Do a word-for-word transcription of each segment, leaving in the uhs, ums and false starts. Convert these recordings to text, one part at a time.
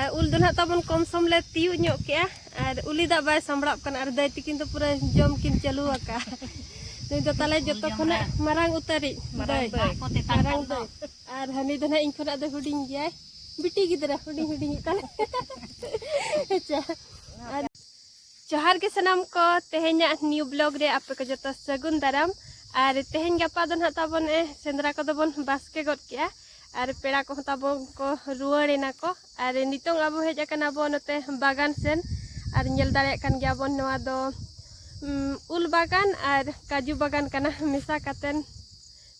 ᱟᱨ ᱩᱞ ᱫᱚ ᱱᱟᱦᱟᱜ ᱛᱟᱵᱚᱱ ᱠᱚᱢ ᱥᱚᱢ ᱞᱮ ᱛᱤᱭᱳᱜ ᱧᱚᱜ ᱠᱮᱜᱼᱟ᱾ ᱟᱨ ᱩᱞᱤ ᱫᱟᱜ ᱵᱟᱭ ᱥᱟᱢᱵᱲᱟᱜ ᱠᱟᱱᱟ᱾ ᱟᱨ ᱫᱟᱹᱭ ᱛᱤᱠᱤᱱ ᱫᱚ ᱯᱩᱨᱟᱹ ᱡᱚᱢ ᱠᱤᱱ ᱪᱟᱹᱞᱩ ᱟᱠᱟᱜᱼᱟ᱾ ᱱᱩᱭ ᱫᱚ ᱛᱟᱞᱮ ᱡᱚᱛᱚ ᱠᱷᱚᱱᱟᱜ ᱢᱟᱨᱟᱝ ᱩᱛᱟᱹᱨᱤᱡ ᱫᱟᱹᱭ᱾ ᱢᱟᱨᱟᱝ ᱫᱟᱹᱭ᱾ ᱟᱨ ᱦᱟᱹᱱᱤ ᱫᱚ ᱱᱟᱦᱟᱜ ᱤᱧ ᱠᱷᱚᱱᱟᱜ ᱫᱚ ᱦᱩᱰᱤᱧ ᱜᱮᱭᱟᱭ, ᱵᱤᱴᱤ ᱜᱤᱫᱽᱨᱟᱹ ᱦᱩᱰᱤᱧ ᱦᱩᱰᱤᱧ ᱛᱟᱞᱮ᱾ ᱟᱪᱪᱷᱟ, ᱟᱨ ᱡᱚᱦᱟᱨ ᱜᱮ ᱥᱟᱱᱟᱢ ᱠᱚ, ᱛᱮᱦᱮᱧᱟᱜ new vlog ᱨᱮ ᱟᱯᱮ ᱠᱚ ᱡᱚᱛᱚ ᱥᱟᱹᱜᱩᱱ ᱫᱟᱨᱟᱢ᱾ ᱟᱨ ᱛᱮᱦᱮᱧ ᱜᱟᱯᱟ ᱫᱚ ᱱᱟᱦᱟᱜ ᱛᱟᱵᱚᱱ, ᱮ, ᱥᱮᱸᱫᱽᱨᱟ ᱠᱚᱫᱚ ᱵᱚᱱ ᱵᱟᱥᱠᱮ ᱜᱚᱫ ᱠᱮᱜᱼᱟ᱾ ᱟᱨ ᱯᱮᱲᱟ ᱠᱚᱦᱚᱸ ᱛᱟᱵᱚᱱ ᱠᱚ ᱨᱩᱣᱟᱹᱲ ᱮᱱᱟ ᱠᱚ᱾ ᱟᱨ ᱱᱤᱛᱚᱝ ᱟᱵᱚ ᱦᱮᱡ ᱟᱠᱟᱱᱟ ᱵᱚᱱ ᱱᱚᱛᱮ ᱵᱟᱜᱟᱱ ᱥᱮᱱ᱾ ᱟᱨ ᱧᱮᱞ ᱫᱟᱲᱮᱭᱟᱜ ᱠᱟᱱ ᱜᱮᱭᱟ ᱵᱚᱱ, ᱱᱚᱣᱟ ᱫᱚ, ᱩᱢ, ᱩᱞ ᱵᱟᱜᱟᱱ ᱟᱨ ᱠᱟᱡᱩ ᱵᱟᱜᱟᱱ ᱠᱟᱱᱟ ᱢᱮᱥᱟ ᱠᱟᱛᱮᱱ᱾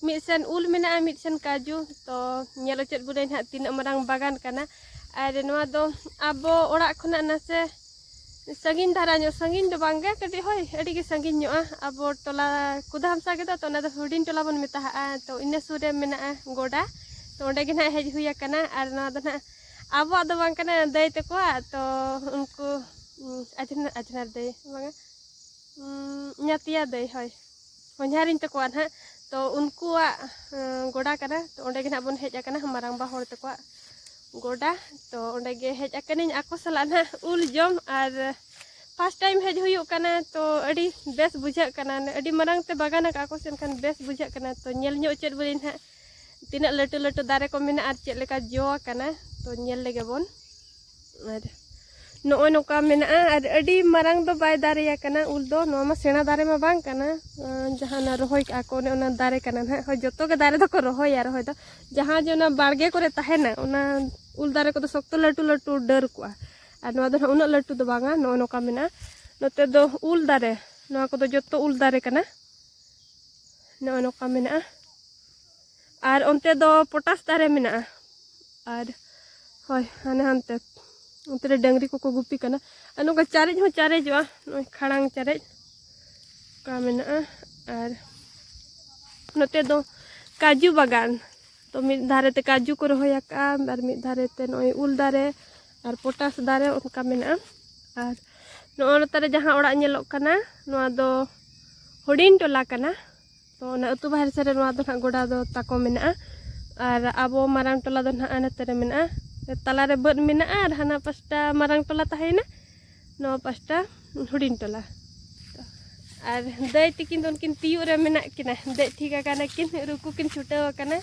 ᱢᱤᱫ ᱥᱮᱱ ᱩᱞ ᱢᱮᱱᱟᱜᱼᱟ, ᱢᱤᱫ ᱥᱮᱱ ᱠᱟᱡᱩ᱾ ᱛᱚ ᱧᱮᱞ ᱦᱚᱪᱚᱭᱮᱫ ᱵᱚᱱᱟᱹᱧ ᱱᱟᱦᱟᱜ ᱛᱤᱱᱟᱹᱜ ᱢᱟᱨᱟᱝ ᱵᱟᱜᱟᱱ ᱠᱟᱱᱟ᱾ ᱟᱨ ᱱᱚᱣᱟ ᱫᱚ ᱟᱵᱚ ᱚᱲᱟᱜ ᱠᱷᱚᱱᱟᱜ ᱱᱟᱥᱮ ᱥᱟᱺᱜᱤᱧ ᱫᱷᱟᱨᱟ ᱧᱚᱜ, ᱥᱟᱺᱜᱤᱧ ᱫᱚ ᱵᱟᱝ ᱜᱮ, ᱠᱟᱹᱴᱤᱡ, ᱦᱳᱭ, ᱟᱹᱰᱤ ᱜᱮ ᱥᱟᱺᱜᱤᱧ ᱧᱚᱜᱼᱟ᱾ ᱟᱵᱚ ᱴᱚᱞᱟ ᱠᱩᱫᱟᱹᱦᱟᱢᱥᱟ ᱜᱮᱫᱚ, ᱛᱚ ᱚᱱᱟ ᱫᱚ ᱦᱩᱰᱤᱧ ᱴᱚᱞᱟ ᱵᱚᱱ ᱢᱮᱛᱟᱜᱼᱟ᱾ ᱛᱚ ᱤᱱᱟᱹ ᱥᱩᱨ ᱨᱮ ᱢᱮᱱᱟᱜᱼᱟ ᱜᱚᱰᱟ᱾ ᱛᱚ ᱚᱸᱰᱮ ᱜᱮ ᱱᱟᱦᱟᱜ ᱦᱮᱡ ᱦᱩᱭ ᱟᱠᱟᱱᱟ᱾ ᱟᱨ ᱱᱚᱣᱟ ᱫᱚ ᱱᱟᱦᱟᱜ ᱟᱵᱚᱣᱟᱜ ᱫᱚ ᱵᱟᱝ ᱠᱟᱱᱟ, ᱫᱟᱹᱭ ᱛᱟᱠᱚᱣᱟᱜ᱾ ᱛᱚ ᱩᱱᱠᱩ, ᱩᱸ, ᱟᱡᱷᱱᱟᱨ, ᱟᱡᱷᱱᱟᱨ ᱫᱟᱹᱭ ᱵᱟᱝᱟ, ᱩᱸ, ᱧᱟᱛᱤᱭᱟ ᱫᱟᱹᱭ, ᱦᱳᱭ, ᱦᱚᱧᱦᱟᱨᱤᱧ ᱛᱟᱠᱚᱣᱟᱜ ᱱᱟᱦᱟᱜ᱾ ᱛᱚ ᱩᱱᱠᱩᱣᱟᱜ, ᱩᱸ, ᱜᱚᱰᱟ ᱠᱟᱱᱟ᱾ ᱛᱚ ᱚᱸᱰᱮ ᱜᱮ ᱱᱟᱦᱟᱜ ᱵᱚᱱ ᱦᱮᱡ ᱟᱠᱟᱱᱟ, ᱢᱟᱨᱟᱝᱵᱟ ᱦᱚᱲ ᱛᱟᱠᱚᱣᱟᱜ ᱜᱚᱰᱟ᱾ ᱛᱚ ᱚᱸᱰᱮ ᱜᱮ ᱦᱮᱡ ᱟᱠᱟᱱᱟᱹᱧ ᱟᱠᱚ ᱥᱟᱞᱟᱜ ᱱᱟᱦᱟᱜ ᱩᱞ ᱡᱚᱢ᱾ ᱟᱨ first time ᱦᱮᱡ ᱦᱩᱭᱩᱜ ᱠᱟᱱᱟ, ᱛᱚ ᱟᱹᱰᱤ ᱵᱮᱥ ᱵᱩᱡᱷᱟᱹᱜ ᱠᱟᱱᱟ᱾ ᱟᱹᱰᱤ ᱢᱟᱨᱟᱝ ᱛᱮ ᱵᱟᱜᱟᱱ ᱟᱠᱟᱫ ᱠᱚ ᱥᱮ, ᱮᱱᱠᱷᱟᱱ ᱵᱮᱥ ᱵᱩᱡᱷᱟᱹᱜ ᱠᱟᱱᱟ᱾ ᱛᱚ ᱧᱮᱞ ᱧᱚᱜ ᱦᱚᱪᱚᱭᱮᱫ ᱵᱚᱱᱟᱹᱧ ᱱᱟᱦᱟᱜ ᱛᱤᱱᱟᱹᱜ ᱞᱟᱹᱴᱩ ᱞᱟᱹᱴᱩ ᱫᱟᱨᱮ ᱠᱚ ᱢᱮᱱᱟᱜᱼᱟ ᱟᱨ ᱪᱮᱫ ᱞᱮᱠᱟ ᱡᱚ ᱟᱠᱟᱱᱟ᱾ ᱛᱚ ᱧᱮᱞ ᱞᱮᱜᱮ ᱵᱚᱱ᱾ ᱟᱨ ᱱᱚᱜᱼᱚᱭ ᱱᱚᱝᱠᱟ ᱢᱮᱱᱟᱜᱼᱟ᱾ ᱟᱨ ᱟᱹᱰᱤ ᱢᱟᱨᱟᱝ ᱫᱚ ᱵᱟᱭ ᱫᱟᱨᱮ ᱟᱠᱟᱱᱟ ᱩᱞ ᱫᱚ᱾ ᱱᱚᱣᱟ ᱢᱟ ᱥᱮᱬᱟ ᱫᱟᱨᱮ ᱢᱟ ᱵᱟᱝ ᱠᱟᱱᱟ, ᱟᱸ, ᱡᱟᱦᱟᱸ ᱚᱱᱟ ᱨᱚᱦᱚᱭ ᱠᱟᱜᱼᱟ ᱠᱚ, ᱚᱱᱮ ᱚᱱᱟ ᱫᱟᱨᱮ ᱠᱟᱱᱟ ᱱᱟᱦᱟᱜ᱾ ᱦᱳᱭ, ᱡᱚᱛᱚ ᱜᱮ ᱫᱟᱨᱮ ᱫᱚᱠᱚ ᱨᱚᱦᱚᱭᱟ, ᱨᱚᱦᱚᱭ ᱫᱚ᱾ ᱡᱟᱦᱟᱸ ᱡᱮ ᱚᱱᱟ ᱵᱟᱲᱜᱮ ᱠᱚᱨᱮ ᱛᱟᱦᱮᱱᱟ, ᱚᱱᱟ ᱩᱞ ᱫᱟᱨᱮ ᱠᱚᱫᱚ ᱥᱚᱠᱛᱚ ᱞᱟᱹᱴᱩ ᱞᱟᱹᱴᱩ ᱰᱟᱹᱨ ᱠᱚᱜᱼᱟ᱾ ᱟᱨ ᱱᱚᱣᱟ ᱫᱚ ᱱᱟᱦᱟᱜ ᱩᱱᱟᱹᱜ ᱞᱟᱹᱴᱩ ᱫᱚ ᱵᱟᱝᱟ᱾ ᱱᱚᱜᱼᱚ ᱱᱚᱝᱠᱟ ᱢᱮᱱᱟᱜᱼᱟ᱾ ᱱᱚᱛᱮ ᱫᱚ ᱩᱞ ᱫᱟᱨᱮ, ᱱᱚᱣᱟ ᱠᱚᱫᱚ ᱡᱚᱛᱚ ᱩᱞ ᱫᱟᱨᱮ ᱠᱟᱱᱟ᱾ ᱱᱚᱜᱼᱚ ᱱᱚᱝᱠᱟ ᱢᱮᱱᱟᱜᱼᱟ᱾ ᱟᱨ ᱚᱱᱛᱮ ᱫᱚ ᱯᱚᱴᱟᱥ ᱫᱟᱨᱮ ᱢᱮᱱᱟᱜᱼᱟ᱾ ᱟᱨ ᱦᱳᱭ, ᱦᱟᱱᱮ ᱦᱟᱱᱛᱮ ᱚᱱᱛᱮ ᱨᱮ ᱰᱟᱹᱝᱨᱤ ᱠᱚᱠᱚ ᱜᱩᱯᱤ ᱠᱟᱱᱟ᱾ ᱟᱨ ᱱᱚᱝᱠᱟ ᱪᱟᱨᱮᱡ ᱦᱚᱸ ᱪᱟᱨᱮᱡᱚᱜᱼᱟ, ᱱᱚᱜᱼᱚᱭ ᱠᱷᱟᱲᱟᱝ ᱪᱟᱨᱮᱡ ᱚᱱᱠᱟ ᱢᱮᱱᱟᱜᱼᱟ᱾ ᱟᱨ ᱱᱚᱛᱮ ᱫᱚ ᱠᱟᱡᱩ ᱵᱟᱜᱟᱱ᱾ ᱛᱚ ᱢᱤᱫ ᱫᱷᱟᱨᱮ ᱛᱮ ᱠᱟᱡᱩ ᱠᱚ ᱨᱚᱦᱚᱭ ᱟᱠᱟᱫᱼᱟ, ᱟᱨ ᱢᱤᱫ ᱫᱷᱟᱨᱮ ᱛᱮ ᱱᱚᱜᱼᱚᱭ ᱩᱞ ᱫᱟᱨᱮ ᱟᱨ ᱯᱚᱴᱟᱥ ᱫᱟᱨᱮ ᱚᱱᱠᱟ ᱢᱮᱱᱟᱜᱼᱟ᱾ ᱟᱨ ᱱᱚᱜᱼᱚ ᱱᱚᱛᱮ ᱨᱮ ᱡᱟᱦᱟᱸ ᱚᱲᱟᱜ ᱧᱮᱞᱚᱜ ᱠᱟᱱᱟ, ᱱᱚᱣᱟ ᱫᱚ ᱦᱩᱰᱤᱧ ᱴᱚᱞᱟ ᱠᱟᱱᱟ᱾ ᱛᱚ ᱚᱱᱟ ᱟᱹᱛᱩ ᱵᱟᱦᱮᱨ ᱥᱮᱫ ᱨᱮ ᱱᱚᱣᱟ ᱫᱚ ᱱᱟᱦᱟᱜ ᱜᱚᱰᱟ ᱫᱚ ᱛᱟᱠᱚ ᱢᱮᱱᱟᱜᱼᱟ᱾ ᱟᱨ ᱟᱵᱚ ᱢᱟᱨᱟᱝ ᱴᱚᱞᱟ ᱫᱚ ᱱᱟᱦᱟᱜ ᱱᱚᱛᱮ ᱨᱮ ᱢᱮᱱᱟᱜᱼᱟ᱾ ᱛᱟᱞᱟᱨᱮ ᱵᱟᱹᱫᱽ ᱢᱮᱱᱟᱜᱼᱟ ᱟᱨ ᱦᱟᱱᱟ ᱯᱟᱥᱴᱟ ᱢᱟᱨᱟᱝ ᱴᱚᱞᱟ ᱛᱟᱦᱮᱸᱭᱮᱱᱟ, ᱱᱚᱣᱟ ᱯᱟᱥᱴᱟ ᱦᱩᱰᱤᱧ ᱴᱚᱞᱟ᱾ ᱟᱨ ᱫᱟᱹᱭ ᱛᱤᱠᱤᱱ ᱫᱚ ᱩᱱᱠᱤᱱ ᱛᱤᱭᱳᱜ ᱨᱮ ᱢᱮᱱᱟᱜ ᱠᱤᱱᱟ, ᱫᱮᱡ ᱴᱷᱤᱠ ᱟᱠᱟᱱᱟ ᱠᱤᱱ, ᱨᱩᱠᱩ ᱠᱤᱱ ᱪᱷᱩᱴᱟᱹᱣ ᱟᱠᱟᱱᱟ᱾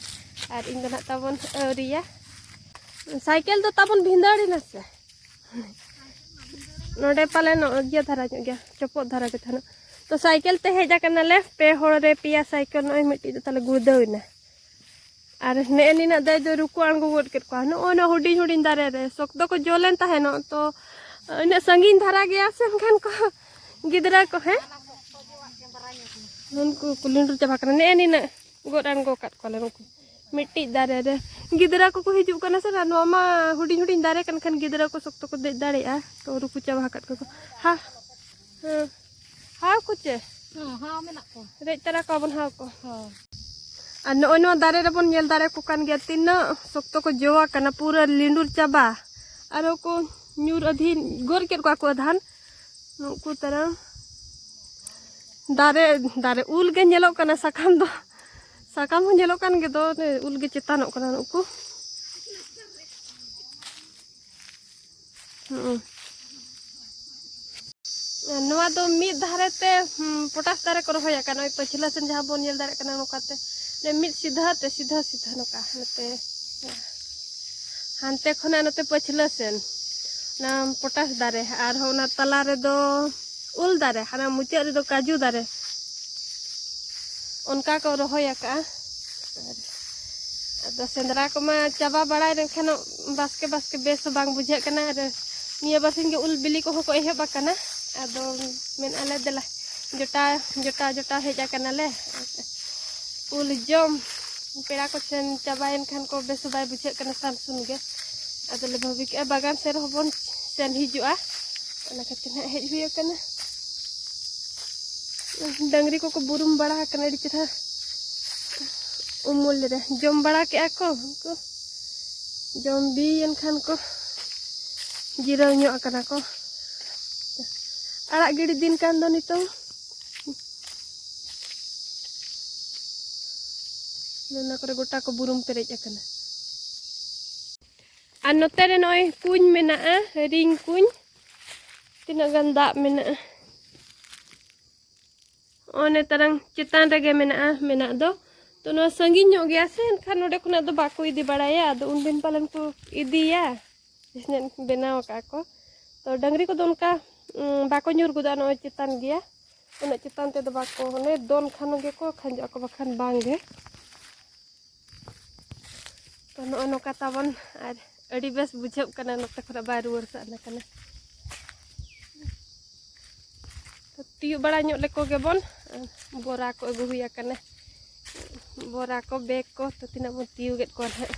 ᱟᱨ ᱤᱧ ᱫᱚ ᱱᱟᱜ ᱛᱟᱵᱚᱱ ᱟᱹᱣᱨᱤᱭᱟ᱾ ᱥᱟᱭᱠᱮᱞ ᱫᱚ ᱛᱟᱵᱚᱱ ᱵᱷᱤᱸᱫᱟᱹᱲ ᱮᱱᱟ ᱥᱮ? ᱱᱚᱰᱮ ᱯᱟᱞᱮ ᱱᱚᱜᱼᱚᱭ ᱤᱭᱟᱹ ᱫᱷᱟᱨᱟ ᱧᱚᱜ ᱜᱮᱭᱟ, ᱪᱚᱯᱚᱫ ᱫᱷᱟᱨᱟ ᱜᱮ ᱛᱟᱦᱮᱱᱟ᱾ ᱛᱚ ᱥᱟᱭᱠᱮᱞ ᱛᱮ ᱦᱮᱡ ᱟᱠᱟᱱᱟᱞᱮ, ᱯᱮ ᱦᱚᱲ ᱨᱮ ᱯᱮᱭᱟ ᱥᱟᱭᱠᱮᱞ, ᱱᱚᱜᱼᱚᱭ ᱢᱤᱫᱴᱤᱡ ᱫᱚ ᱛᱟᱞᱮ ᱜᱩᱲᱫᱟᱹᱣ ᱮᱱᱟ᱾ ᱟᱨ ᱱᱮᱜᱼᱮ ᱱᱤᱱᱟᱹᱜ ᱫᱟᱹᱭ ᱫᱚ ᱨᱩᱠᱩ ᱟᱬᱜᱚ ᱜᱚᱫ ᱠᱮᱫ ᱠᱚᱣᱟ᱾ ᱱᱚᱜᱼᱚᱭ ᱱᱚᱣᱟ ᱦᱩᱰᱤᱧ ᱦᱩᱰᱤᱧ ᱫᱟᱨᱮ ᱨᱮ ᱥᱚᱠᱛᱚ ᱠᱚ ᱡᱚ ᱞᱮᱱ ᱛᱟᱦᱮᱱᱚᱜ, ᱛᱚ ᱤᱱᱟᱹᱜ ᱥᱟᱺᱜᱤᱧ ᱫᱷᱟᱨᱟ ᱜᱮᱭᱟ ᱥᱮ, ᱮᱱᱠᱷᱟᱱ ᱠᱚ ᱜᱤᱫᱽᱨᱟᱹ ᱠᱚ, ᱦᱮᱸ, ᱩᱱᱠᱩ ᱠᱚ ᱞᱤᱸᱰᱩᱨ ᱪᱟᱵᱟ ᱠᱟᱱᱟ᱾ ᱱᱮᱜᱼᱮ ᱱᱤᱱᱟᱹᱜ ᱜᱚᱫ ᱟᱬᱜᱚ ᱠᱟᱫ ᱠᱚᱣᱟᱞᱮ ᱱᱩᱠᱩ ᱢᱤᱫᱴᱤᱡ ᱫᱟᱨᱮ ᱨᱮ᱾ ᱜᱤᱫᱽᱨᱟᱹ ᱠᱚᱠᱚ ᱦᱤᱡᱩᱜ ᱠᱟᱱᱟ ᱥᱮ, ᱟᱨ ᱱᱚᱣᱟ ᱢᱟ ᱦᱩᱰᱤᱧ ᱦᱩᱰᱤᱧ ᱫᱟᱨᱮ ᱠᱟᱱ ᱠᱷᱟᱱ ᱜᱤᱫᱽᱨᱟᱹ ᱠᱚ ᱥᱚᱠᱛᱚ ᱠᱚ ᱫᱮᱡ ᱫᱟᱲᱮᱭᱟᱜᱼᱟ, ᱛᱚ ᱨᱩᱠᱩ ᱪᱟᱵᱟ ᱟᱠᱟᱫ ᱠᱚᱣᱟ ᱠᱚ᱾ ᱦᱟ, ᱦᱮᱸ, ᱦᱟᱣ ᱠᱚ ᱪᱮ? ᱦᱮᱸ, ᱦᱟᱣ ᱢᱮᱱᱟᱜ ᱠᱚᱣᱟ᱾ ᱨᱮᱡ ᱛᱟᱨᱟ ᱠᱚᱣᱟ ᱵᱚᱱ ᱦᱟᱣ ᱠᱚ᱾ ᱦᱳᱭ᱾ ᱟᱨ ᱱᱚᱜᱼᱚᱭ ᱱᱚᱣᱟ ᱫᱟᱨᱮ ᱨᱮᱵᱚᱱ ᱧᱮᱞ ᱫᱟᱲᱮ ᱠᱚ ᱠᱟᱱ ᱜᱮᱭᱟ, ᱛᱤᱱᱟᱹᱜ ᱥᱚᱠᱛᱚ ᱠᱚ ᱡᱚ ᱟᱠᱟᱱᱟ, ᱯᱩᱨᱟᱹ ᱞᱤᱸᱰᱩᱨ ᱪᱟᱵᱟ᱾ ᱟᱨᱚ ᱠᱚ ᱧᱩᱨ ᱟᱹᱫᱷᱤ ᱜᱚᱫ ᱠᱮᱫ ᱠᱚᱣᱟ ᱠᱚ ᱟᱫᱷᱟᱱ᱾ ᱱᱩᱠᱩ ᱛᱟᱨᱟ ᱫᱟᱨᱮ, ᱫᱟᱨᱮ ᱩᱞ ᱜᱮ ᱧᱮᱞᱚᱜ ᱠᱟᱱᱟ, ᱥᱟᱠᱟᱢ ᱫᱚ, ᱥᱟᱠᱟᱢ ᱦᱚᱸ ᱧᱮᱞᱚᱜ ᱠᱟᱱ ᱜᱮ ᱫᱚ, ᱩᱞ ᱜᱮ ᱪᱮᱛᱟᱱᱚᱜ ᱠᱟᱱᱟ ᱱᱩᱠᱩ᱾ ᱦᱩᱸ᱾ ᱱᱚᱣᱟ ᱫᱚ ᱢᱤᱫ ᱫᱷᱟᱨᱮ ᱛᱮ, ᱦᱩᱸ, ᱯᱚᱴᱟᱥ ᱫᱟᱨᱮ ᱠᱚ ᱨᱚᱦᱚᱭ ᱟᱠᱟᱫ, ᱱᱚᱜᱼᱚᱭ ᱯᱟᱹᱪᱷᱞᱟᱹ ᱥᱮᱱ ᱡᱟᱦᱟᱸ ᱵᱚᱱ ᱧᱮᱞ ᱫᱟᱲᱮᱭᱟᱜ ᱠᱟᱱᱟ, ᱱᱚᱝᱠᱟ ᱛᱮ ᱢᱤᱫ ᱥᱤᱫᱷᱟᱹ ᱛᱮ, ᱥᱤᱫᱷᱟᱹ ᱥᱤᱫᱷᱟᱹ ᱱᱚᱝᱠᱟ ᱱᱚᱛᱮ, ᱦᱟᱱᱛᱮ ᱠᱷᱚᱱᱟᱜ ᱱᱚᱛᱮ ᱯᱟᱹᱪᱷᱞᱟᱹ ᱥᱮᱱ ᱚᱱᱟ ᱯᱚᱴᱟᱥ ᱫᱟᱨᱮ, ᱟᱨᱦᱚᱸ ᱚᱱᱟ ᱛᱟᱞᱟ ᱨᱮᱫᱚ ᱩᱞ ᱫᱟᱨᱮ, ᱦᱟᱱᱟ ᱢᱩᱪᱟᱹᱫ ᱨᱮᱫᱚ ᱠᱟᱡᱩ ᱫᱟᱨᱮ, ᱚᱱᱠᱟ ᱠᱚ ᱨᱚᱦᱚᱭ ᱟᱠᱟᱫᱼᱟ᱾ ᱟᱨ ᱟᱫᱚ ᱥᱮᱸᱫᱽᱨᱟ ᱠᱚᱢᱟ ᱪᱟᱵᱟ ᱵᱟᱲᱟᱭ ᱞᱮᱱᱠᱷᱟᱱ ᱵᱟᱥᱠᱮ ᱵᱟᱥᱠᱮ ᱵᱮᱥ ᱦᱚᱸ ᱵᱟᱝ ᱵᱩᱡᱷᱟᱹᱜ ᱠᱟᱱᱟ᱾ ᱟᱨ ᱱᱤᱭᱟᱹ ᱵᱟᱨᱥᱤᱧ ᱜᱮ ᱩᱞ ᱵᱤᱞᱤ ᱠᱚᱦᱚᱸ ᱠᱚ ᱮᱦᱚᱵ ᱟᱠᱟᱱᱟ᱾ ᱟᱫᱚ ᱢᱮᱱᱮᱫᱼᱟ ᱞᱮ, ᱫᱮᱞᱟ ᱡᱚᱴᱟ, ᱡᱚᱴᱟ, ᱡᱚᱴᱟ ᱦᱮᱡ ᱟᱠᱟᱱᱟᱞᱮ ᱩᱞ ᱡᱚᱢ᱾ ᱯᱮᱲᱟ ᱠᱚ ᱥᱮᱱ ᱪᱟᱵᱟᱭᱮᱱ ᱠᱷᱟᱱ ᱠᱚ ᱵᱮᱥ ᱵᱟᱭ ᱵᱩᱡᱷᱟᱹᱜ ᱠᱟᱱᱟ, ᱥᱟᱱ ᱥᱩᱱ ᱜᱮ᱾ ᱟᱫᱚᱞᱮ ᱵᱷᱟᱹᱵᱤ ᱠᱮᱜᱼᱟ ᱵᱟᱜᱟᱱ ᱥᱮᱫ ᱨᱮᱦᱚᱸ ᱵᱚᱱ ᱥᱮᱱ ᱦᱤᱡᱩᱜᱼᱟ, ᱚᱱᱟ ᱠᱷᱟᱹᱛᱤᱨ ᱱᱟᱦᱟᱜ ᱦᱮᱡ ᱦᱩᱭ ᱟᱠᱟᱱᱟ᱾ ᱰᱟᱹᱝᱨᱤ ᱠᱚᱠᱚ ᱵᱩᱨᱩᱢ ᱵᱟᱲᱟ ᱟᱠᱟᱱᱟ, ᱟᱹᱰᱤ ᱪᱮᱦᱨᱟ ᱩᱢᱩᱞ ᱨᱮ ᱡᱚᱢ ᱵᱟᱲᱟ ᱠᱮᱜᱼᱟ ᱠᱚ ᱩᱱᱠᱩ᱾ ᱡᱚᱢ ᱵᱤᱭᱮᱱ ᱠᱷᱟᱱ ᱠᱚ ᱡᱤᱨᱟᱹᱣ ᱧᱚᱜ ᱟᱠᱟᱱᱟ ᱠᱚ᱾ ᱟᱲᱟᱜ ᱜᱤᱰᱤ ᱫᱤᱱ ᱠᱟᱱ ᱫᱚ ᱱᱤᱛᱚᱝ᱾ ᱚᱱᱟ ᱠᱚᱨᱮ ᱜᱚᱴᱟ ᱠᱚ ᱵᱩᱨᱩᱢ ᱯᱮᱨᱮᱡ ᱟᱠᱟᱱᱟ᱾ ᱟᱨ ᱱᱚᱛᱮ ᱨᱮ ᱱᱚᱜᱼᱚᱭ ᱠᱩᱧ ᱢᱮᱱᱟᱜᱼᱟ, ᱨᱤᱝ ᱠᱩᱧ᱾ ᱛᱤᱱᱟᱹᱜ ᱜᱟᱱ ᱫᱟᱜ ᱢᱮᱱᱟᱜᱼᱟ᱾ ᱚᱱᱮ ᱛᱟᱨᱟᱝ ᱪᱮᱛᱟᱱ ᱨᱮᱜᱮ ᱢᱮᱱᱟᱜᱼᱟ ᱢᱮᱱᱟᱜ ᱫᱚ᱾ ᱛᱚ ᱱᱚᱣᱟ ᱥᱟᱺᱜᱤᱧ ᱧᱚᱜ ᱜᱮᱭᱟ ᱥᱮ, ᱮᱱᱠᱷᱟᱱ ᱱᱚᱰᱮ ᱠᱷᱚᱱᱟᱜ ᱫᱚ ᱵᱟᱠᱚ ᱤᱫᱤ ᱵᱟᱲᱟᱭᱟ᱾ ᱟᱫᱚ ᱩᱱᱫᱤᱱ ᱯᱟᱞᱮᱱ ᱠᱚ ᱤᱫᱤᱭᱟ, ᱡᱟᱦᱟᱸ ᱵᱮᱱᱟᱣ ᱟᱠᱟᱫ ᱠᱚ᱾ ᱛᱚ ᱰᱟᱹᱝᱨᱤ ᱠᱚᱫᱚ ᱚᱱᱠᱟ, ᱩᱸ, ᱵᱟᱠᱚ ᱧᱩᱨ ᱜᱚᱫᱚᱜᱼᱟ, ᱱᱚᱜᱼᱚᱭ ᱪᱮᱛᱟᱱ ᱜᱮᱭᱟ᱾ ᱩᱱᱟᱹᱜ ᱪᱮᱛᱟᱱ ᱛᱮᱫᱚ ᱵᱟᱠᱚ, ᱚᱱᱮ ᱫᱚᱱ ᱠᱷᱟᱱ ᱜᱮᱠᱚ ᱠᱷᱟᱸᱡᱚᱜ ᱟᱠᱚ, ᱵᱟᱠᱷᱟᱱ ᱵᱟᱝ ᱜᱮ᱾ ᱛᱚ ᱱᱚᱜᱼᱚ ᱱᱚᱝᱠᱟ ᱛᱟᱵᱚᱱ, ᱟᱨ ᱟᱹᱰᱤ ᱵᱮᱥ ᱵᱩᱡᱷᱟᱹᱜ ᱠᱟᱱᱟ ᱱᱚᱛᱮ ᱠᱷᱚᱱᱟᱜ ᱵᱟᱭ ᱨᱩᱣᱟᱹᱲ ᱥᱟᱱᱟ ᱠᱟᱱᱟ᱾ ᱛᱚ ᱛᱤᱭᱳᱜ ᱵᱟᱲᱟ ᱧᱚᱜ ᱞᱮᱠᱚ ᱜᱮᱵᱚᱱ, ᱟᱨ ᱵᱚᱨᱟ ᱠᱚ ᱟᱹᱜᱩ ᱦᱩᱭ ᱟᱠᱟᱱᱟ᱾ ᱵᱚᱨᱟ ᱠᱚ, ᱵᱮᱜᱽ ᱠᱚ, ᱛᱚ ᱛᱤᱱᱟᱹᱜ ᱵᱚᱱ ᱛᱤᱭᱳᱜᱮᱫ ᱠᱚᱣᱟ ᱱᱟᱦᱟᱜ᱾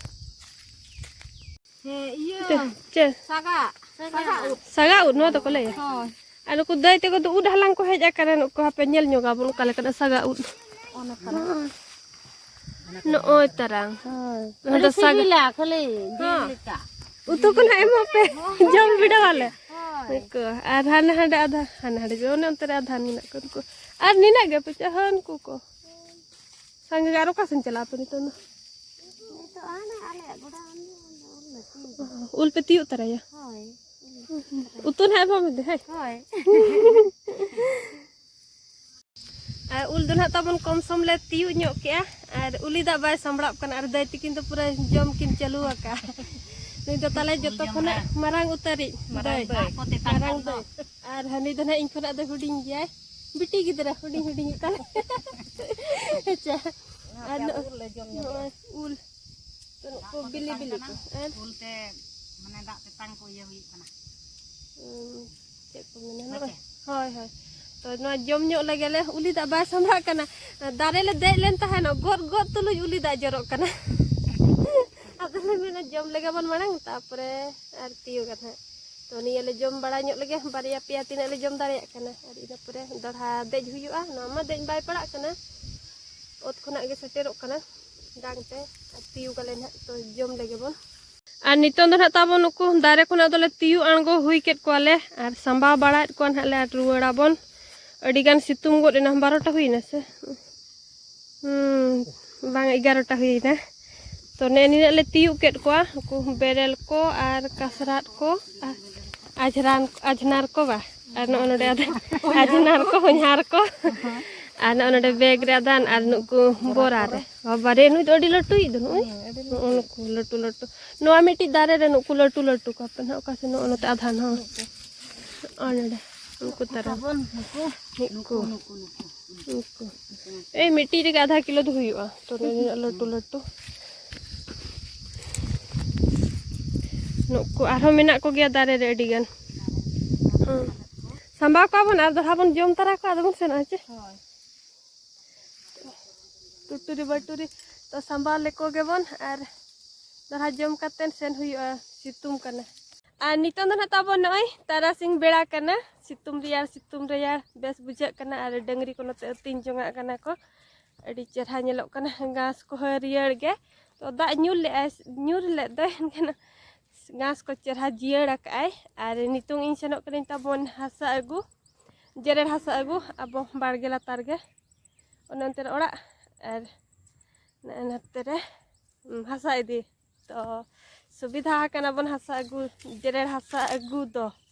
ᱦᱮᱸ, ᱤᱭᱟᱹ, ᱪᱮ, ᱪᱮ? ᱥᱟᱜᱟᱜ, ᱥᱟᱜᱟᱜ ᱩᱫ᱾ ᱥᱟᱜᱟᱜ ᱩᱫ, ᱱᱚᱣᱟ ᱫᱚᱠᱚ ᱞᱟᱹᱭᱟ? ᱦᱳᱭ᱾ ᱟᱨ ᱱᱩᱠᱩ ᱫᱟᱹᱭ ᱛᱟᱠᱚ ᱫᱚ ᱩᱫ ᱦᱟᱞᱟᱝ ᱠᱚ ᱦᱮᱡ ᱟᱠᱟᱱᱟ, ᱱᱩᱠᱩ ᱦᱟᱯᱮ ᱧᱮᱞ ᱧᱚᱜ ᱟᱵᱚᱱ ᱚᱠᱟ ᱞᱮᱠᱟᱱᱟᱜ ᱥᱟᱜᱟᱜ ᱩᱫ᱾ ᱚᱱᱟ ᱠᱟᱱᱟ᱾ ᱱᱚᱜᱼᱚᱭ ᱛᱟᱨᱟᱝ᱾ ᱦᱳᱭ᱾ ᱱᱚᱣᱟ ᱫᱚ ᱟᱹᱰᱤ ᱥᱟᱜ-, ᱥᱤᱵᱤᱞᱟ, ᱠᱷᱟᱹᱞᱤ ᱡᱤᱞ ᱦᱚᱸ᱾ ᱞᱮᱠᱟ᱾ ᱩᱛᱩ ᱠᱚ ᱱᱟᱜ ᱮᱢᱚᱜ ᱯᱮ, ᱡᱚᱢ ᱵᱤᱰᱟᱹᱣ ᱟᱞᱮ᱾ ᱦᱳᱭ᱾ ᱱᱩᱠᱩ᱾ ᱟᱨ ᱦᱟᱱᱮ ᱦᱟᱸᱰᱮ ᱟᱫᱷᱟ, ᱦᱟᱱᱮ ᱦᱟᱸᱰᱮ ᱡᱮ ᱚᱱᱮ ᱚᱱᱛᱮ ᱨᱮ ᱟᱫᱷᱟ ᱢᱮᱱᱟᱜ ᱠᱚᱣᱟ ᱱᱩᱠᱩ᱾ ᱟᱨ ᱱᱤᱱᱟᱹᱜ ᱜᱮ ᱯᱮ ᱪᱟᱦᱟᱣ ᱱᱩᱠᱩ ᱠᱚ᱾ ᱥᱟᱸᱜᱮ ᱜᱮ ᱟᱨ ᱚᱠᱟ ᱥᱮᱱ ᱪᱟᱞᱟᱜ ᱟᱯᱮ ᱱᱤᱛᱚᱝ ᱫᱚ? ᱱᱤᱛᱚᱜ ᱦᱟᱱᱮ ᱟᱞᱮᱭᱟᱜ ᱜᱚᱰᱟ ᱩᱞ ᱞᱮ ᱛᱤᱭᱳᱜ ᱩᱞ ᱯᱮ ᱛᱤᱭᱳᱜ ᱛᱟᱨᱟᱭᱟ? ᱦᱳᱭ᱾ ᱩᱛᱩ ᱱᱟᱦᱟᱜ ᱮᱢᱟ ᱢᱮ ᱦᱮᱸ? ᱦᱳᱭ᱾ ᱟᱨ ᱩᱞ ᱫᱚ ᱱᱟᱦᱟᱜ ᱛᱟᱵᱚᱱ ᱠᱚᱢ ᱥᱚᱢ ᱞᱮ ᱛᱤᱭᱳᱜ ᱧᱚᱜ ᱠᱮᱜᱼᱟ᱾ ᱟᱨ ᱩᱞᱤ ᱫᱟᱜ ᱵᱟᱭ ᱥᱟᱢᱵᱲᱟᱜ ᱠᱟᱱᱟ᱾ ᱟᱨ ᱫᱟᱹᱭ ᱛᱤᱠᱤᱱ ᱫᱚ ᱯᱩᱨᱟᱹ ᱡᱚᱢ ᱠᱤᱱ ᱪᱟᱹᱞᱩ ᱟᱠᱟᱫᱼᱟ᱾ ᱱᱩᱭ ᱫᱚ ᱛᱟᱞᱮ ᱡᱚᱛᱚ ᱠᱷᱚᱱᱟᱜ ᱢᱟᱨᱟᱝ ᱩᱛᱟᱹᱨᱤᱡ ᱢᱟᱨᱟᱝ ᱫᱟᱹᱭ᱾ ᱫᱟᱹᱭ᱾ ᱢᱟᱨᱟᱝ ᱫᱟᱹᱭ᱾ ᱟᱨ ᱦᱟᱹᱱᱤ ᱫᱚ ᱱᱟᱦᱟᱜ ᱤᱧ ᱠᱷᱚᱱᱟᱜ ᱫᱚ ᱦᱩᱰᱤᱧ ᱜᱮᱭᱟᱭ᱾ ᱵᱤᱴᱤ ᱜᱤᱫᱽᱨᱟᱹ ᱦᱩᱰᱤᱧ ᱦᱩᱰᱤᱧ ᱛᱟᱞᱮ᱾ ᱟᱪᱪᱷᱟ᱾ ᱟᱨ ᱟᱯᱮᱭᱟᱜ ᱱᱚᱜᱼᱚᱭ ᱩᱞ ᱞᱮ ᱡᱚᱢ ᱧᱚᱜ ᱱᱚᱜᱼᱚᱭ ᱩᱞ᱾ ᱱᱚᱜᱼᱚᱭ ᱠᱚ ᱫᱟᱜ ᱠᱚ ᱵᱤᱞᱤ ᱛᱮᱛᱟᱝ ᱵᱤᱞᱤ ᱠᱟᱱᱟ, ᱠᱚ᱾ ᱦᱮᱸ? ᱩᱞ ᱛᱮ ᱢᱟᱱᱮ ᱫᱟᱜ ᱛᱮᱛᱟᱝ ᱠᱚ ᱤᱭᱟᱹ ᱦᱩᱭᱩᱜ ᱠᱟᱱᱟ᱾ ᱩᱸ, ᱪᱮᱫ ᱠᱚ ᱢᱮᱱᱟ? ᱦᱮᱸ ᱱᱚᱜᱼᱚᱭ᱾ ᱪᱮ? ᱦᱳᱭ, ᱦᱳᱭ᱾ ᱛᱚ, ᱱᱚᱣᱟ ᱡᱚᱢ ᱧᱚᱜ ᱞᱮᱜᱮ ᱞᱮ, ᱩᱞᱤ ᱫᱟᱜ ᱵᱟᱭ ᱥᱟᱢᱵᱷᱟᱜ ᱠᱟᱱᱟ᱾ ᱫᱟᱨᱮ ᱞᱮ ᱫᱮᱡ ᱞᱮᱱ ᱛᱟᱦᱮᱱᱚᱜ, ᱜᱚᱫ ᱜᱚᱫ ᱛᱩᱞᱩᱡ ᱩᱞᱤ ᱫᱟᱜ ᱡᱚᱨᱚᱜ ᱠᱟᱱᱟ᱾ ᱟᱫᱚ ᱞᱮ ᱢᱮᱱᱟ, ᱡᱚᱢ ᱞᱮᱜᱮ ᱵᱚᱱ ᱢᱟᱲᱟᱝ, ᱛᱟᱯᱚᱨᱮ ᱟᱨ ᱛᱤᱭᱳᱜᱟ ᱱᱟᱦᱟᱜ᱾ ᱛᱚ, ᱱᱤᱭᱟᱹ ᱞᱮ ᱡᱚᱢ ᱵᱟᱲᱟ ᱧᱚᱜ ᱞᱮᱜᱮ, ᱵᱟᱨᱭᱟ ᱯᱮᱭᱟ ᱛᱤᱱᱟᱹᱜ ᱞᱮ ᱡᱚᱢ ᱫᱟᱲᱮᱭᱟᱜ ᱠᱟᱱᱟ᱾ ᱟᱨ ᱤᱱᱟᱹ ᱯᱚᱨᱮ ᱫᱚᱲᱦᱟ ᱫᱮᱡ ᱦᱩᱭᱩᱜᱼᱟ᱾ ᱱᱚᱣᱟ ᱢᱟ ᱫᱮᱡ ᱵᱟᱭ ᱯᱟᱲᱟᱜ ᱠᱟᱱᱟ, ᱚᱛ ᱠᱷᱚᱱᱟᱜ ᱜᱮ ᱥᱮᱴᱮᱨᱚᱜ ᱠᱟᱱᱟ ᱰᱟᱝ ᱛᱮ᱾ ᱟᱨ ᱛᱤᱭᱳᱜᱟᱞᱮ ᱱᱟᱦᱟᱜ, ᱛᱚ, ᱡᱚᱢ ᱞᱮᱜᱮ ᱵᱚᱱ᱾ ᱟᱨ ᱱᱤᱛᱚᱝ ᱫᱚ ᱱᱟᱦᱟᱜ ᱛᱟᱵᱚ ᱱᱩᱠᱩ ᱫᱟᱨᱮ ᱠᱷᱚᱱᱟᱜ ᱫᱚᱞᱮ ᱛᱤᱭᱳᱜ ᱟᱬᱜᱚ ᱦᱩᱭ ᱠᱮᱫ ᱠᱚᱣᱟᱞᱮ ᱟᱨ ᱥᱟᱢᱵᱟᱣ ᱵᱟᱲᱟᱭᱮᱫ ᱠᱚᱣᱟ ᱱᱟᱦᱟᱜ ᱞᱮ ᱟᱨ ᱨᱩᱣᱟᱹᱲ ᱟᱵᱚᱱ᱾ ᱟᱹᱰᱤ ᱜᱟᱱ ᱥᱤᱛᱩᱝ ᱜᱚᱫ ᱮᱱᱟ, ᱵᱟᱨᱚᱴᱟ ᱦᱩᱭᱱᱟ ᱥᱮ? ᱦᱩᱸ, ᱵᱟᱝ, ᱮᱜᱟᱨᱚᱴᱟ ᱦᱩᱭᱱᱟ᱾ ᱛᱚ ᱱᱮᱜᱼᱮ ᱱᱤᱱᱟᱹᱜ ᱞᱮ ᱛᱤᱭᱩᱜ ᱠᱮᱫ ᱠᱚᱣᱟ, ᱩᱱᱠᱩ ᱵᱮᱨᱮᱞ ᱠᱚ ᱟᱨ ᱠᱟᱥᱨᱟᱫ ᱠᱚ ᱟᱨ ᱟᱡᱷᱱᱟᱨ, ᱟᱡᱷᱱᱟᱨ ᱠᱚ ᱵᱟ, ᱟᱨ ᱱᱚᱜᱼᱚ ᱱᱚᱰᱮ ᱟᱫᱚ ᱟᱡᱷᱱᱟᱨ ᱠᱚ, ᱦᱚᱧᱦᱟᱨ ᱠᱚ, ᱟᱨ ᱱᱚᱜᱼᱚ ᱱᱚᱰᱮ ᱵᱮᱜᱽ ᱨᱮ ᱟᱫᱟᱱ ᱟᱨ ᱱᱩᱠᱩ ᱵᱚᱨᱟ ᱨᱮ᱾ ᱵᱟᱵᱟ ᱨᱮ, ᱱᱩᱭ ᱫᱚ ᱟᱹᱰᱤ ᱞᱟᱹᱴᱩᱭᱤᱡ ᱫᱚ ᱱᱩᱭ᱾ ᱦᱮᱸ, ᱟᱹᱰᱤ ᱞᱟᱹᱴᱩ᱾ ᱱᱩᱜᱼᱩ ᱱᱩᱠᱩ ᱞᱟᱹᱴᱩ ᱞᱟᱹᱴᱩ᱾ ᱱᱚᱣᱟ ᱢᱤᱫᱴᱤᱡ ᱫᱟᱨᱮ ᱨᱮ ᱱᱩᱠᱩ ᱞᱟᱹᱴᱩ ᱞᱟᱹᱴᱩ ᱠᱚ ᱦᱟᱯᱮ ᱱᱟᱦᱟᱜ ᱚᱠᱟ ᱥᱮᱫ ᱱᱚᱜᱼᱚ ᱱᱚᱛᱮ ᱟᱫᱷᱟᱱ ᱦᱚᱸ᱾ ᱱᱚᱜᱼᱚ ᱱᱚᱰᱮ ᱩᱱᱠᱩ ᱛᱟᱨᱟ᱾ ᱛᱟᱵᱚᱱ ᱱᱩᱠᱩ, ᱱᱩᱠᱩ᱾ ᱱᱩᱠᱩ, ᱱᱩᱠᱩ, ᱱᱩᱠᱩ᱾ ᱱᱩᱠᱩ᱾ ᱮᱭ ᱢᱤᱫᱴᱤᱡ ᱨᱮᱜᱮ ᱟᱫᱷᱟ ᱠᱤᱞᱳ ᱫᱚ ᱦᱩᱭᱩᱜᱼᱟ᱾ ᱛᱚ ᱱᱩᱱᱟᱹᱜ ᱞᱟᱹᱴᱩ ᱞᱟᱹᱴᱩ᱾ ᱱᱩᱠᱩ ᱟᱨᱦᱚᱸ ᱢᱮᱱᱟᱜ ᱠᱚᱜᱮᱭᱟ ᱫᱟᱨᱮ ᱨᱮ ᱟᱹᱰᱤ ᱜᱟᱱ᱾ ᱦᱮᱸ᱾ ᱥᱟᱢᱵᱟᱣ ᱠᱚᱣᱟ ᱵᱚᱱ ᱟᱨ ᱫᱚᱲᱦᱟ ᱵᱚᱱ ᱡᱚᱢ ᱛᱟᱨᱟ ᱠᱚᱣᱟ, ᱟᱫᱚ ᱵᱚᱱ ᱥᱮᱱᱚᱜᱼᱟ ᱪᱮ? ᱦᱳᱭ᱾ ᱴᱩᱴᱩᱨᱤ ᱵᱟᱹᱴᱩᱨᱤ ᱛᱚ ᱥᱟᱢᱵᱟᱣ ᱞᱮᱠᱚ ᱜᱮᱵᱚᱱ ᱟᱨ ᱫᱚᱲᱦᱟ ᱡᱚᱢ ᱠᱟᱛᱮᱱ ᱥᱮᱱ ᱦᱩᱭᱩᱜᱼᱟ, ᱥᱤᱛᱩᱝ ᱠᱟᱱᱟ᱾ ᱟᱨ ᱱᱤᱛᱚᱝ ᱫᱚ ᱱᱟᱦᱟᱜ ᱛᱟᱵᱚᱱ ᱱᱚᱜᱼᱚᱭ ᱛᱟᱨᱟᱥᱤᱧ ᱵᱮᱲᱟ ᱠᱟᱱᱟ, ᱥᱤᱛᱩᱝ ᱨᱮᱭᱟᱲ, ᱥᱤᱛᱩᱝ ᱨᱮᱭᱟᱲ ᱵᱮᱥ ᱵᱩᱡᱷᱟᱹᱜ ᱠᱟᱱᱟ᱾ ᱟᱨ ᱰᱟᱹᱝᱨᱤ ᱠᱚ ᱱᱚᱛᱮ ᱟᱹᱛᱤᱧ ᱡᱚᱝᱟᱜ ᱠᱟᱱᱟ ᱠᱚ, ᱟᱹᱰᱤ ᱪᱮᱨᱦᱟ ᱧᱮᱞᱚᱜ ᱠᱟᱱᱟ, ᱜᱷᱟᱥ ᱠᱚ ᱦᱟᱹᱨᱭᱟᱹᱲ ᱜᱮ᱾ ᱛᱚ ᱫᱟᱜ ᱧᱩᱨ ᱞᱮᱜᱼᱟᱭ, ᱧᱩᱨ ᱞᱮᱫ ᱫᱚᱭ, ᱮᱱᱠᱷᱟᱱ ᱜᱷᱟᱥ ᱠᱚ ᱪᱮᱨᱦᱟ ᱡᱤᱭᱟᱹᱲ ᱟᱠᱟᱜᱼᱟᱭ᱾ ᱟᱨ ᱱᱤᱛᱚᱝ ᱤᱧ ᱥᱮᱱᱚᱜ ᱠᱟᱹᱱᱟᱹᱧ ᱛᱟᱵᱚᱱ ᱦᱟᱥᱟ ᱟᱹᱜᱩ, ᱡᱮᱨᱮᱲ ᱦᱟᱥᱟ ᱟᱹᱜᱩ ᱟᱵᱚ ᱵᱟᱲᱜᱮ ᱞᱟᱛᱟᱨ ᱜᱮ, ᱚᱱᱮ ᱚᱱᱛᱮ ᱨᱮ ᱚᱲᱟᱜ ᱟᱨ ᱱᱚᱜᱼᱚᱭ ᱱᱚᱛᱮ ᱨᱮ, ᱩᱢ, ᱦᱟᱥᱟ ᱤᱫᱤ᱾ ᱛᱚ ᱥᱩᱵᱤᱫᱷᱟ ᱟᱠᱟᱱᱟ ᱵᱚᱱ ᱦᱟᱥᱟ ᱟᱹᱜᱩ, ᱡᱮᱨᱮᱲ ᱦᱟᱥᱟ ᱟᱹᱜᱩ ᱫᱚ᱾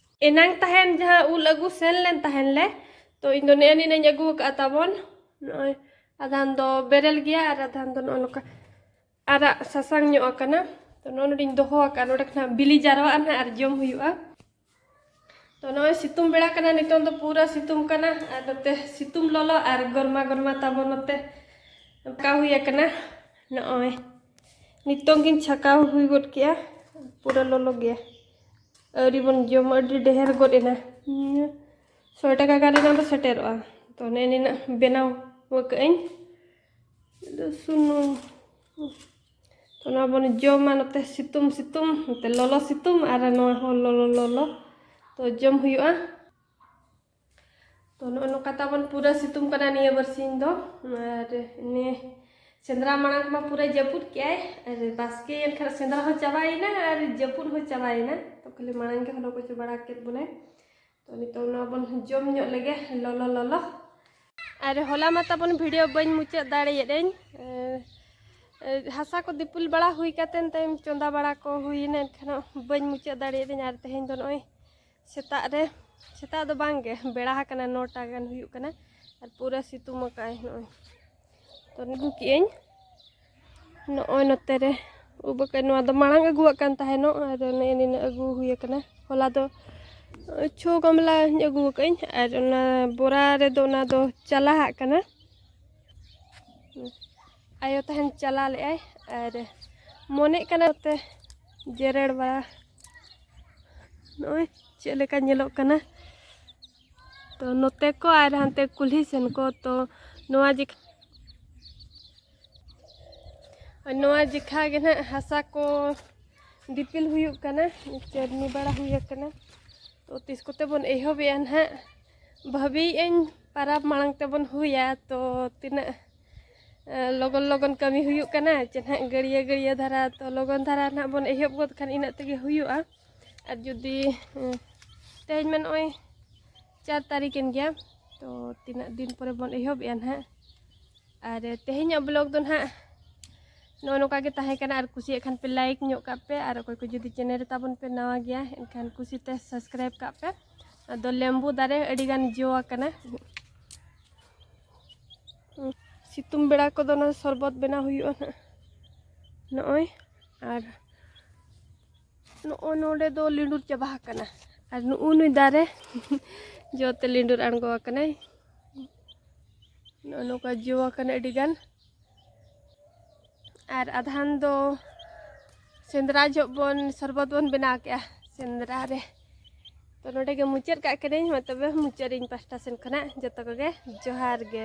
ᱮᱱᱟᱝ ᱛᱟᱦᱮᱱ ᱡᱟᱦᱟᱸ ᱩᱞ ᱟᱹᱜᱩ ᱥᱮᱱ ᱞᱮᱱ ᱛᱟᱦᱮᱱ ᱞᱮ, ᱛᱚ ᱤᱧ ᱫᱚ ᱱᱮᱜᱼᱮ ᱱᱤᱱᱟᱹᱧ ᱟᱹᱜᱩ ᱟᱠᱟᱫᱼᱟ ᱛᱟᱵᱚᱱ᱾ ᱱᱚᱜᱼᱚᱭ ᱟᱫᱷᱟᱱ ᱫᱚ ᱵᱮᱨᱮᱞ ᱜᱮᱭᱟ ᱟᱨ ᱟᱫᱷᱟᱱ ᱫᱚ ᱱᱚᱜᱼᱚ ᱱᱚᱝᱠᱟ ᱟᱨᱟᱜ ᱥᱟᱥᱟᱝ ᱧᱚᱜ ᱟᱠᱟᱱᱟ᱾ ᱛᱚ ᱱᱚᱜᱼᱚ ᱱᱚᱰᱮᱧ ᱫᱚᱦᱚ ᱟᱠᱟᱫᱼᱟ, ᱱᱚᱰᱮ ᱠᱷᱚᱱᱟᱜ ᱵᱤᱞᱤ ᱡᱟᱨᱣᱟᱜᱼᱟ ᱱᱟᱦᱟᱜ ᱟᱨ ᱡᱚᱢ ᱦᱩᱭᱩᱜᱼᱟ᱾ ᱛᱚ ᱱᱚᱜᱼᱚᱭ ᱥᱤᱛᱩᱝ ᱵᱮᱲᱟ ᱠᱟᱱᱟ, ᱱᱤᱛᱚᱝ ᱫᱚ ᱯᱩᱨᱟᱹ ᱥᱤᱛᱩᱝ ᱠᱟᱱᱟ ᱟᱨ ᱱᱚᱛᱮ ᱥᱤᱛᱩᱝ ᱞᱚᱞᱚ ᱟᱨ ᱜᱚᱨᱢᱟ ᱜᱚᱨᱢᱟ ᱛᱟᱵᱚᱱ ᱱᱚᱛᱮ ᱪᱷᱟᱠᱟᱣ ᱦᱩᱭ ᱟᱠᱟᱱᱟ᱾ ᱱᱚᱜᱼᱚᱭ ᱱᱤᱛᱚᱝ ᱜᱤᱧ ᱪᱷᱟᱠᱟᱣ ᱦᱩᱭ ᱜᱚᱫ ᱠᱮᱜᱼᱟ, ᱯᱩᱨᱟᱹ ᱞᱚᱞᱚ ᱜᱮᱭᱟ᱾ ᱟᱹᱣᱨᱤ ᱵᱚᱱ ᱡᱚᱢᱟ, ᱟᱹᱰᱤ ᱰᱷᱮᱨ ᱜᱚᱫ ᱮᱱᱟ᱾ ᱥᱚᱭ ᱴᱟᱠᱟ ᱜᱟᱱ ᱨᱮᱱᱟᱜ ᱫᱚ ᱥᱮᱴᱮᱨᱚᱜᱼᱟ᱾ ᱛᱚ ᱱᱮᱜᱼᱮ ᱱᱤᱱᱟᱹᱜ ᱵᱮᱱᱟᱣ ᱟᱠᱟᱫ ᱟᱹᱧ᱾ ᱟᱫᱚ ᱥᱩᱱᱩᱢ, ᱛᱚ ᱱᱚᱣᱟ ᱵᱚᱱ ᱡᱚᱢᱟ ᱱᱚᱛᱮ ᱥᱤᱛᱩᱝ ᱥᱤᱛᱩᱝ, ᱱᱚᱛᱮ ᱞᱚᱞᱚ ᱥᱤᱛᱩᱝ ᱟᱨ ᱱᱚᱣᱟ ᱦᱚᱸ ᱞᱚᱞᱚ ᱞᱚᱞᱚ᱾ ᱛᱚ ᱡᱚᱢ ᱦᱩᱭᱩᱜᱼᱟ᱾ ᱛᱚ ᱱᱚᱜᱼᱚ ᱱᱚᱝᱠᱟ ᱛᱟᱵᱚᱱ ᱯᱩᱨᱟᱹ ᱥᱤᱛᱩᱝ ᱠᱟᱱᱟ ᱱᱤᱭᱟᱹ ᱵᱟᱨᱥᱤᱧ ᱫᱚ᱾ ᱟᱨ ᱱᱤᱭᱟᱹ ᱥᱮᱸᱫᱽᱨᱟ ᱢᱟᱲᱟᱝ ᱢᱟ ᱯᱩᱨᱟᱹ ᱡᱟᱹᱯᱩᱫ ᱠᱮᱜᱼᱟᱭ, ᱟᱨ ᱵᱟᱥᱠᱮᱭᱮᱱ ᱠᱷᱟᱱ ᱥᱮᱸᱫᱽᱨᱟ ᱦᱚᱸ ᱪᱟᱵᱟᱭᱮᱱᱟ ᱟᱨ ᱡᱟᱹᱯᱩᱫ ᱦᱚᱸ ᱪᱟᱵᱟᱭᱮᱱᱟ᱾ ᱛᱚ ᱠᱷᱟᱹᱞᱤ ᱢᱟᱲᱟᱝ ᱜᱮ ᱦᱚᱞᱚ ᱠᱚᱪᱚ ᱵᱟᱲᱟ ᱠᱮᱫ ᱵᱚᱱᱟᱭ᱾ ᱛᱚ ᱱᱤᱛᱚᱝ ᱱᱚᱣᱟ ᱵᱚᱱ ᱡᱚᱢ ᱧᱚᱜ ᱞᱮᱜᱮ ᱞᱚᱞᱚ ᱞᱚᱞᱚ᱾ ᱟᱨ ᱦᱚᱞᱟ ᱢᱟ ᱛᱟᱵᱚᱱ ᱵᱷᱤᱰᱤᱭᱳ ᱵᱟᱹᱧ ᱢᱩᱪᱟᱹᱫ ᱫᱟᱲᱮᱭᱟᱫᱟᱹᱧ, ᱮᱸ, ᱦᱟᱥᱟ ᱠᱚ ᱫᱤᱯᱤᱞ ᱵᱟᱲᱟ ᱦᱩᱭ ᱠᱟᱛᱮᱱ ᱛᱟᱭᱚᱢ ᱪᱚᱸᱫᱟ ᱵᱟᱲᱟ ᱠᱚ ᱦᱩᱭᱮᱱᱟ, ᱮᱱᱠᱷᱟᱱ ᱵᱟᱹᱧ ᱢᱩᱪᱟᱹᱫ ᱫᱟᱲᱮᱭᱟᱫᱟᱹᱧ᱾ ᱟᱨ ᱛᱮᱦᱮᱧ ᱫᱚ ᱱᱚᱜᱼᱚᱭ ᱥᱮᱛᱟᱜ ᱨᱮ, ᱥᱮᱛᱟᱜ ᱫᱚ ᱵᱟᱝ ᱜᱮ, ᱵᱮᱲᱟ ᱟᱠᱟᱱᱟ, ᱱᱚᱴᱟ ᱜᱟᱱ ᱦᱩᱭᱩᱜ ᱠᱟᱱᱟ᱾ ᱟᱨ ᱯᱩᱨᱟᱹ ᱥᱤᱛᱩᱝ ᱟᱠᱟᱫᱼᱟᱭ ᱱᱚᱜᱼᱚᱭ᱾ ᱛᱚ ᱟᱹᱜᱩ ᱠᱮᱜᱼᱟᱹᱧ ᱱᱚᱜᱼᱚᱭ ᱱᱚᱛᱮ ᱨᱮ ᱩᱵ ᱟᱠᱟᱫ, ᱱᱚᱣᱟ ᱫᱚ ᱢᱟᱲᱟᱝ ᱟᱹᱜᱩᱣᱟᱜ ᱠᱟᱱ ᱛᱟᱦᱮᱱᱚᱜ, ᱟᱨ ᱱᱮᱜᱼᱮ ᱱᱤᱱᱟᱹᱜ ᱟᱹᱜᱩ ᱦᱩᱭ ᱟᱠᱟᱱᱟ᱾ ᱦᱚᱞᱟ ᱫᱚ ᱪᱷᱚ ᱜᱟᱢᱞᱟᱧ ᱟᱹᱜᱩ ᱟᱠᱟᱫᱟᱹᱧ, ᱟᱨ ᱚᱱᱟ ᱵᱚᱨᱟ ᱨᱮᱫᱚ ᱚᱱᱟ ᱫᱚ ᱪᱟᱞᱟᱦᱟᱜ ᱠᱟᱱᱟ᱾ ᱟᱭᱳ ᱛᱟᱦᱮᱱ ᱪᱟᱞᱟᱣ ᱞᱮᱫᱼᱟᱭ, ᱟᱨ ᱢᱚᱱᱮᱜ ᱠᱟᱱᱟ ᱱᱚᱛᱮ ᱡᱮᱨᱮᱲ ᱵᱟᱲᱟ᱾ ᱱᱚᱜᱼᱚᱭ ᱪᱮᱫ ᱞᱮᱠᱟ ᱧᱮᱞᱚᱜ ᱠᱟᱱᱟ᱾ ᱛᱚ ᱱᱚᱛᱮ ᱠᱚ ᱟᱨ ᱦᱟᱱᱛᱮ ᱠᱩᱞᱦᱤ ᱥᱮᱱ ᱠᱚ, ᱛᱚ ᱱᱚᱣᱟ ᱡᱮᱠᱷᱟ, ᱱᱚᱣᱟ ᱡᱮᱠᱷᱟ ᱜᱮ ᱱᱟᱦᱟᱜ ᱦᱟᱥᱟ ᱠᱚ ᱫᱤᱯᱤᱞ ᱦᱩᱭᱩᱜ ᱠᱟᱱᱟ, ᱪᱟᱹᱨᱱᱤ ᱵᱟᱲᱟ ᱦᱩᱭ ᱟᱠᱟᱱᱟ᱾ ᱛᱚ ᱛᱤᱥ ᱠᱚᱛᱮ ᱵᱚᱱ ᱮᱦᱚᱵᱮᱜᱼᱟ ᱱᱟᱦᱟᱜ, ᱵᱷᱟᱹᱵᱤᱭᱮᱫ ᱟᱹᱧ ᱯᱟᱨᱟᱵᱽ ᱢᱟᱲᱟᱝ ᱛᱮᱵᱚᱱ ᱦᱩᱭᱟ, ᱛᱚ ᱛᱤᱱᱟᱹᱜ ᱮ, ᱞᱚᱜᱚᱱ ᱞᱚᱜᱚᱱ ᱠᱟᱹᱢᱤ ᱦᱩᱭᱩᱜ ᱠᱟᱱᱟ, ᱪᱮ ᱱᱟᱦᱟᱜ ᱜᱟᱹᱲᱭᱟᱹ ᱜᱟᱹᱲᱭᱟᱹ ᱫᱷᱟᱨᱟ, ᱛᱚ ᱞᱚᱜᱚᱱ ᱫᱷᱟᱨᱟ ᱱᱟᱦᱟᱜ ᱵᱚᱱ ᱮᱦᱚᱵ ᱜᱚᱫ ᱠᱷᱟᱱ ᱤᱱᱟᱹᱜ ᱛᱮᱜᱮ ᱦᱩᱭᱩᱜᱼᱟ᱾ ᱟᱨ ᱡᱩᱫᱤ, ᱮ, ᱛᱮᱦᱮᱧ ᱢᱟ ᱱᱚᱜᱼᱚᱭ ᱪᱟᱨ ᱛᱟᱹᱨᱤᱠᱷ ᱮᱱ ᱜᱮᱭᱟ, ᱛᱚ ᱛᱤᱱᱟᱹᱜ ᱫᱤᱱ ᱯᱚᱨᱮ ᱵᱚᱱ ᱮᱦᱚᱵᱮᱜᱼᱟ ᱱᱟᱦᱟᱜ᱾ ᱟᱨ ᱛᱮᱦᱮᱧᱟᱜ vlog ᱫᱚ ᱱᱟᱦᱟᱜ ᱱᱚᱜᱼᱚ ᱱᱚᱝᱠᱟ ᱜᱮ ᱛᱟᱦᱮᱸ ᱠᱟᱱᱟ᱾ ᱟᱨ ᱠᱩᱥᱤᱭᱟᱜ ᱠᱷᱟᱱ ᱯᱮ like ᱧᱚᱜ ᱠᱟᱜ ᱯᱮ, ᱟᱨ ᱚᱠᱚᱭ ᱠᱚ ᱡᱩᱫᱤ channel ᱨᱮ ᱛᱟᱵᱚᱱ ᱯᱮ ᱱᱟᱣᱟ ᱜᱮᱭᱟ, ᱮᱱᱠᱷᱟᱱ ᱠᱩᱥᱤᱛᱮ subscribe ᱠᱟᱜ ᱯᱮ᱾ ᱟᱫᱚ ᱞᱮᱢᱵᱩ ᱫᱟᱨᱮ ᱟᱹᱰᱤᱜᱟᱱ ᱡᱚ ᱟᱠᱟᱱᱟ᱾ ᱥᱤᱛᱩᱝ ᱵᱮᱲᱟ ᱠᱚᱫᱚ ᱚᱱᱟ ᱥᱚᱨᱵᱚᱛ ᱵᱮᱱᱟᱣ ᱦᱩᱭᱩᱜᱼᱟ ᱱᱟᱦᱟᱜ ᱱᱚᱜᱼᱚᱭ᱾ ᱟᱨ ᱱᱚᱜᱼᱚ ᱱᱚᱰᱮ ᱫᱚ ᱞᱤᱸᱰᱩᱨ ᱪᱟᱵᱟ ᱟᱠᱟᱱᱟ᱾ ᱟᱨ ᱱᱩᱜᱼᱩ ᱱᱩᱭ ᱫᱟᱨᱮ ᱡᱚᱛᱮ ᱞᱤᱸᱰᱩᱨ ᱟᱬᱜᱚ ᱟᱠᱟᱱᱟᱭ᱾ ᱱᱚᱜᱼᱚ ᱱᱚᱝᱠᱟ ᱡᱚ ᱟᱠᱟᱱᱟ ᱟᱹᱰᱤ ᱜᱟᱱ᱾ ᱟᱨ ᱟᱫᱷᱟᱱ ᱫᱚ ᱥᱮᱸᱫᱽᱨᱟ ᱡᱚᱦᱚᱜ ᱵᱚᱱ ᱥᱚᱨᱵᱚᱛ ᱵᱚᱱ ᱵᱮᱱᱟᱣ ᱠᱮᱜᱼᱟ, ᱥᱮᱸᱫᱽᱨᱟ ᱨᱮ᱾ ᱛᱚ ᱱᱚᱰᱮ ᱜᱮ ᱢᱩᱪᱟᱹᱫ ᱠᱟᱜ ᱠᱟᱹᱱᱟᱹᱧ᱾ ᱢᱟ ᱛᱚᱵᱮ ᱢᱩᱪᱟᱹᱫ ᱤᱧ ᱯᱟᱥᱴᱟ ᱥᱮᱱ ᱠᱷᱚᱱᱟᱜ ᱡᱚᱛᱚ ᱠᱚᱜᱮ ᱡᱚᱦᱟᱨ ᱜᱮ᱾